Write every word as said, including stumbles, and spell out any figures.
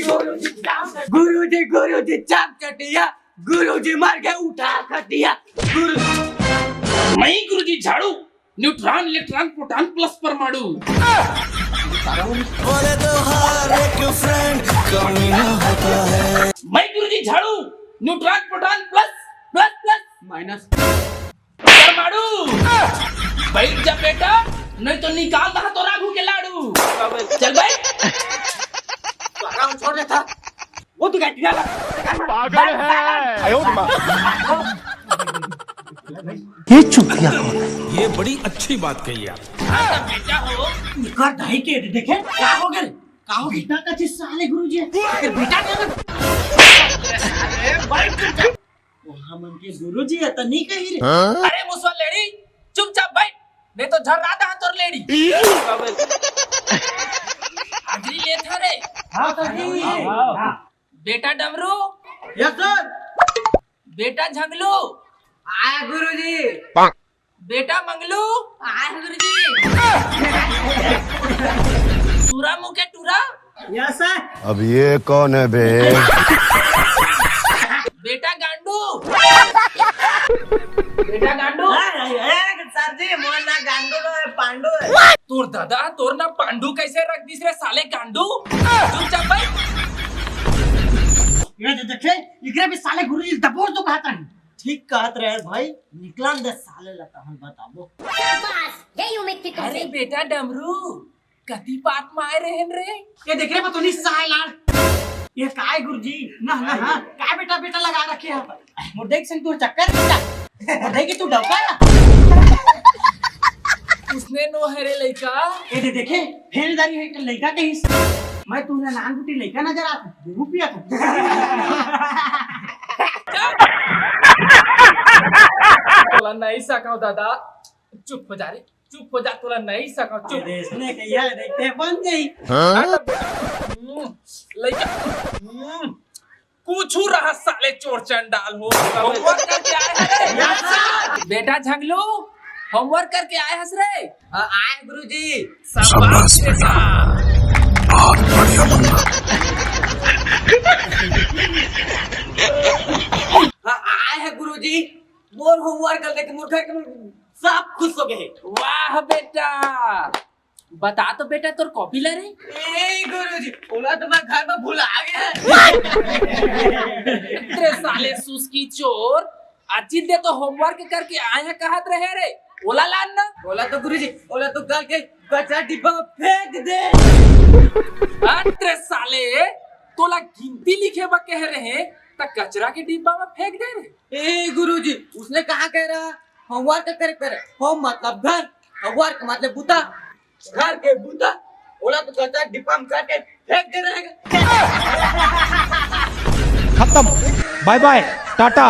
गुरुजी, गुरुजी, चाप चटिया। गुरुजी मर गए, उठा खटिया। गुरु मैं गुरुजी झाड़ू, न्यूट्रॉन, इलेक्ट्रॉन, प्रोटॉन प्लस परमाणु। बोले तो हर एक फ्रेंड कमीना होता है। मैं गुरुजी झाड़ू, neutron, proton plus plus plus minus परमाणु। बैठ जा बेटा, नहीं तो निकाल दहा तोर आगू के लाड़ू। चल बैठ। छोड़ देता। वो तो क्या पागल है। ये चुतिया कौन है? ये बड़ी अच्छी बात कही आप। हाँ, तो बेटा हो। निकर दाई के देखे, का हो गए? का हो गए? इतना का चीज साले गुरुजी है। तेरे बेटा क्या कर? अरे, बड़ी चुतिया। वो हमन के गुरुजी है, तो नहीं कही रे। अरे, मुसवा लेड़ी, चुपचाप बैठ, नहीं तो झर्रा दहा तोर लेड़ी। हाजिरी लेत हरे। हाँ, सर जी। हाँ। बेटा डमरू। Yes, sir. बेटा झंगलू। आय गुरुजी। बेटा मंगलू। आय गुरुजी। टूरा मुके टूरा। Yes, sir. अब ये कौन है बे? बेटा गांडू। बेटा गांडू। ए, ए, सर जी, मोर ना गांडू नो है, पांडू है। तोर दादा, तोर ना पांडू कैसे रख दिस रे साले गांडू? चुपचाप बैठ। ये दे देखे, इकरे भी साले गुरुजी दबोर तो कहत रहे। ठीक कहत रहे भाई, निकलन दे साले ला, तहन बताबो। बस, यही उम्मीद थी तुमसे। अरे बेटा डमरू, कति पात में आए रहेन रे? ये देख रे, बतौनी साय लाड़। ये काय गुरुजी? ना, ना, हाँ, काय बेटा, बेटा लगा रखे हैं। मोर देख संग तोर चक्कर बेटा। मोर देख तू डौका ना। उसने नो है रे लइका। ये दे देखे, फेलदारी है कि लइका के हिस्सा। मैं तुमने नान गुटी लइका नजर आता, गुरु पिया था। तोला नहीं सकाओ दादा, चुप हो जा रे। चुप हो जा, तोला नहीं सका, चुप। अरे, इसने कहिया देखते बन गई। हाँ? हम्म, लइका, हम्म, कुछ रहा साले चोर चंडाल हो। होमवर्क करके आए हस रे? बेटा झंगलू, होमवर्क करके आए हस रे? आ, आए गुरुजी। शाबाश बेटा। बहुत बढ़िया बंदा। हाँ, आए हैं गुरुजी। मोर होमवर्क कर देख, मोर घर के सब खुश हो गए। वाह बेटा, बता तो बेटा तोर कॉपी ला रे। ए गुरुजी, ओला तो मैं घर में भुला गया। तेरे साले सुस्की चोर, अचित दे तो होमवर्क करके आया कहत रहे रे, ओला लान ना। ओला तो गुरुजी, ओला तो गल के कचरा डिब्बा में फेंक दे। हाँ, तेरे साले, तोला गिनती लिखे बा कह रहे, त कचरा के डिब्बा में फेंक दे रे। ए गुरुजी, उसने कहाँ कह रहा? होमवर्क करे करे। होम मतलब घर, और वर्क मतलब बूता। घर के बूता। ओला तो कचरा डिब्बा में करके फेंक दे रहेगा। खत्म, बाय बाय, टाटा।